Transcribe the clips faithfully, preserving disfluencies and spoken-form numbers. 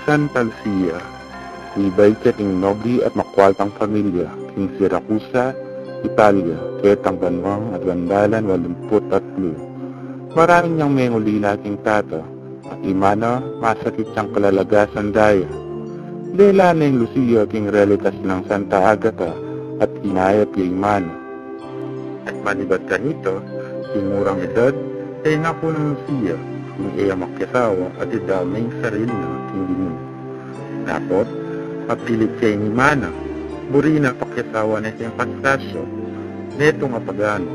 Santa Lucia, mibait ya king noble at makualtang familia king Siracusa, Italia, ketang banuang aduang dalan walumput atlu. Marani yang mengulila king tata, at imana masakit yang kalalagasan daya. Lela neng Lucia king relikas nang Santa Agata at inayap ya imana. At manibat kanita, king murang edad, e na ku nang Lucia, king e ya makiasawa at idamay ing sarili na king dimu. Dapot, mapilit ya ing imana, buri na pakiasawa ne keng Pascasio, metung a pagano.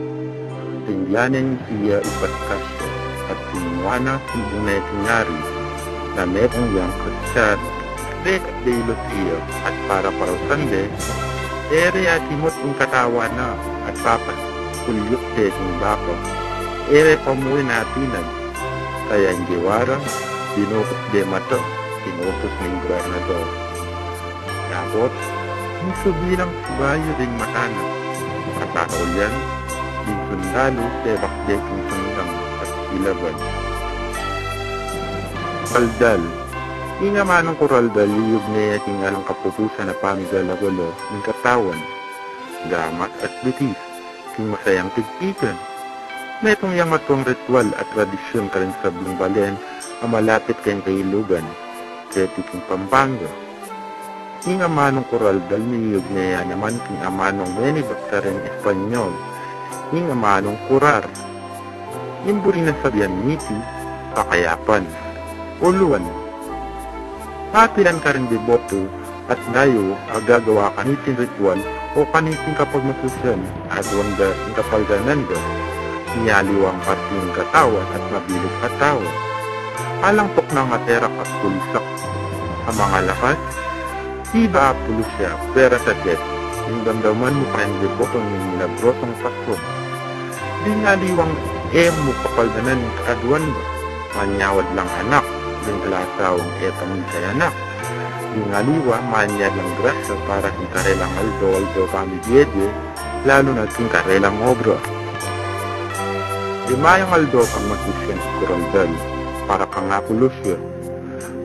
Tindian neng Lucia i Pascasio, at tinua na king bune king ari, na metung yang Kristiano. Dek de i Lucia, at para parausan de, e re atimut ing katawan na, at papakulyuk de king baka, e re pamuin atin, kaya ing gewa ra, dinukut de mata, tinutus ning gobernador. Dapot, ing subi nang subayu ding mata na, at akaulian, ding sundalu, tebak de king sundang, at ilaban. Kuraldal. Ing amanung kuraldal, iyugne ya king alang kapupusan a pamigala-gala ning katawan, gamat at bitis, king masayang tigpikan. Metung yang matuang ritual at tradisyun karing sablang balen a malapit keng kailugan, keti king Pampanga. Ing amanung kuraldal miyugne ya naman king amanung menibat kareng Espanyol, ing amanung kurar. Ing buri nang sabian niti, pakayapan, uluan. Mapilan karing deboto at dayu a gagawa kaniting ritual o kaniting kapagmasusian, aduan da ing kapaldanan da, ing aliwang parti ning katawan at mabilug a tau. Alang tuknang a terak at kulisak a mangalakas, Viva Apolosia, fuera sakit, ing damdaman mu kareng deboto ning milagrosong patron. Ding aliwang e mu kapaldanan aduan da, manyawad lang anak, ding alang asawang e pamikay anak. Ding aliwa, manyawad lang grasya para king karelang aldo-aldo pamibie-bie, lalu na king karelang obra. Ding mayung aldo pang masusian king kuraldal, para kang Apolosia.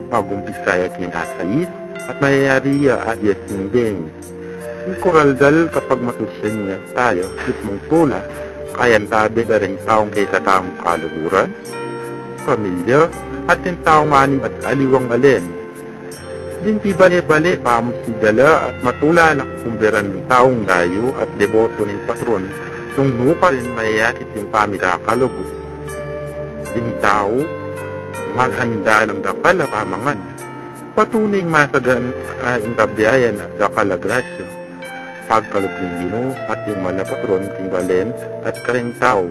Magumpisa ya king alas sais, at mayayari ya a dies ning deni. Ing kuraldal kapagmasusian ya tayu, itmung tula, kayantabe da ring taung kekatamung kaluguran, pamilya, at ing taung anim at aliwang balen. Ding pibale-bale, pamusidala, at matula na kukumberan ning taung dayu at deboto ning patron, nung nukarin mayayakit ing pamikakalugud. Ding tau, maghanda nang dakal a pamangan. Patunay masagan a ing kabiayan at dakal a grasya, pagkalub ning Ginu at ing malapatron king balen at kareng tau.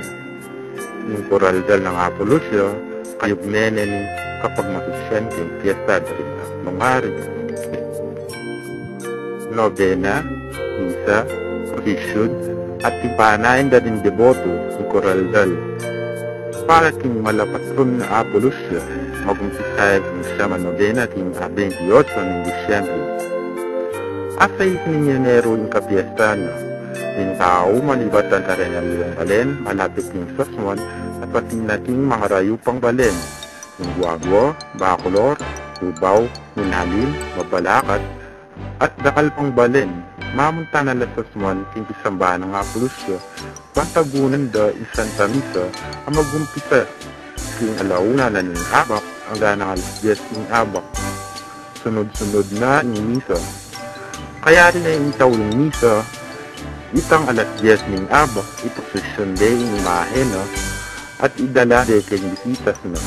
Ing kuraldal nang Apolosia, kayugne ne ning kapagmasusian king piesta da ring Agnong Ari. Nobena, misa, prosesyon, at timpanayan da ring deboto king kuraldal. Para king malapatron a Apolosia, magumpisa ya king siyam a nobena king a bente y ocho ning Disyembre. A sais ning Eneru ing kapiestan na. Ing tau malibatan kareng aliwang balen malapit king saswan at pati na king mangarayu pang balen, king Guagua, Bacolor, Cubao, Minalin, Mabalacat, at dakal pang balen, mamunta na la saswan king pisamban nang Apolosia, ban tagunan da ing Santa Misa a magumpisa king ala una na ning abak angga nang alas dies ning abak. Sunud-sunud na ing misa. Kayari ne ing tau ing misa, itang alas dies ning abak, iprosesyon de ing imahe na, at idala de keng bisitas na.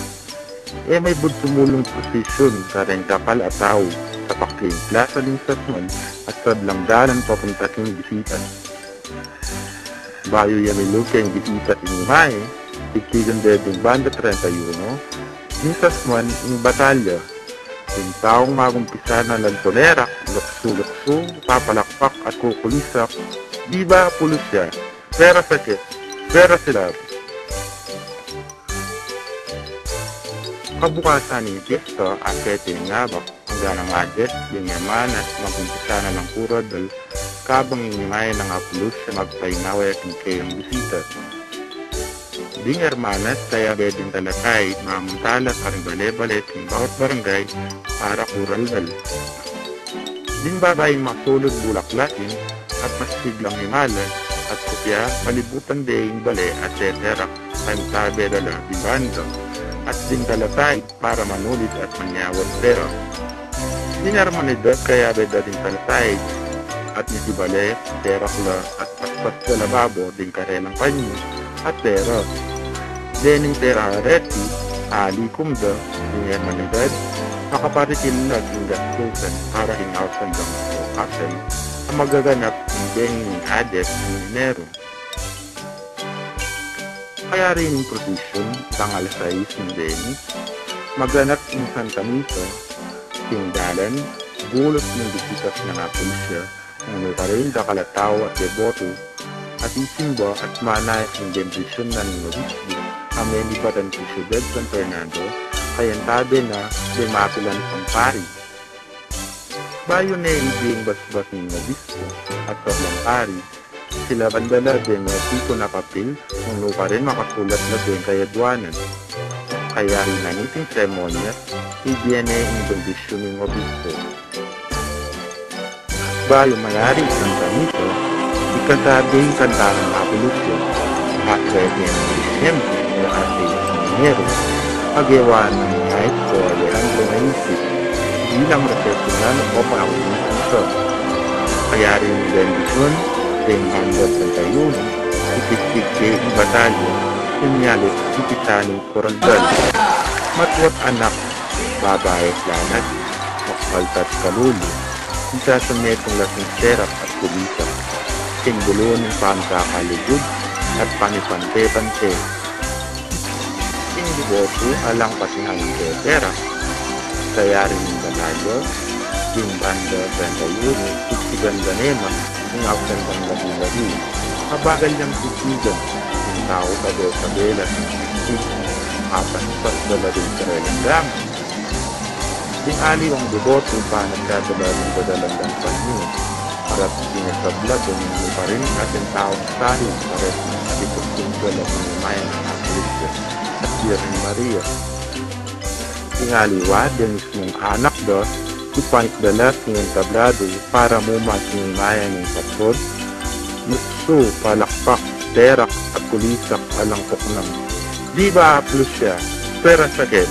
E maibud sumulung prosesyon kareng dakal a tau, tapak king plasa ning saswan at sablang dalan papunta king bisitas. Bayu ya milug keng bisitas ing imahe, tigtigan de ding banda treinta y uno, ing saswan ing batalya. Ing taung magumpisa na lagtonerak, luksu-luksu, papalakpak at kukulisak, "Viva Apolosia! Fuera sakit! Fuera silab!" Kabukasan ning piesta, akit ing abak angga nang alas dies ning yamanan, magumpisa na lang kuraldal, kabang ing imahe nang Apolosia magpainawa ya king keyang bisita. Ding ermanas kayabe ding talatayid mamunta la karing bale-bale king bawat barangay para kuraldan. Ding babaing masulud bulaklakin at masiglang imalan at kupya malibutan de ing bale at teterak, pantabe da la ding banda at ding talatayid para manulid at manyawad pera. Ding ermanidad kayabe da ding talatayid at miki bale, terak la at paspas da la babo ding karelang panyu at pera. Dening pera a reti, alikum da ding ermanidad, makaparikil la king gastusan para king ausan dang bukasan a magaganap ing deni ning adet ning Enero. Kayari ning prosesyun dang alas sais ning Biyernes, maganap ing Santa Misa king dalan, bulut ning bisitas nang apulisya, nung nukarin dakal a tau at debotu, at isimba at manayap ning bendisyun na ning obispu a menibatan king syudad San Fernando, kayantabe na deng mapilan pang pari. Bayu ne ibie ing basbas ning obispu at sablang pari, silaban da la deng masikun a papil nung nukarin makasulat la deng kayaduanan. Kayari na niting seremonya, ibie ne ing bendisyun ning obispu. Bayu mayari ing Santa Misa, ikasabi ing kanta nang apulisya, at kaya ning Disyembre, alas sais ning Enero, agewa nang Maestro Alejandro Maisip bilang prosesyonal o pangapulis. Kayari ning bendisyun deng banda Santa Yuli, itiktik de ing batalya, inyalip ing pisaning kuraldan. Matua't anak, babai at lanas, makapalta't kalulu, isasametung la king terak at kulisak, king bulu ning pamakakalugud at pamipante-pante. King debotu alang pasihan ing terak, kayari ning batalya, ding banda Santa Yuli, tiktikan da ne man ing ausan dang labi-labi. Mabagal yang tiktikan, ing tau tabe-tabe la king tiktik, apaspas da la ding karelang gamat. Ding aliwang debotu, panagkadala ding dadalan dang panyu, para king sabla ding nukarin at ing taung sali, para king tiktik ding dala ding imayan nang Kristo at Birhen Maria. Ding aliwa, ding mismung anak da, ipanik da la king entablado para muma king imayan ning pastor, nuksu, palakpak, terak, at kulisak alang tuknang. Viva Apulisya! Fuera Sakit!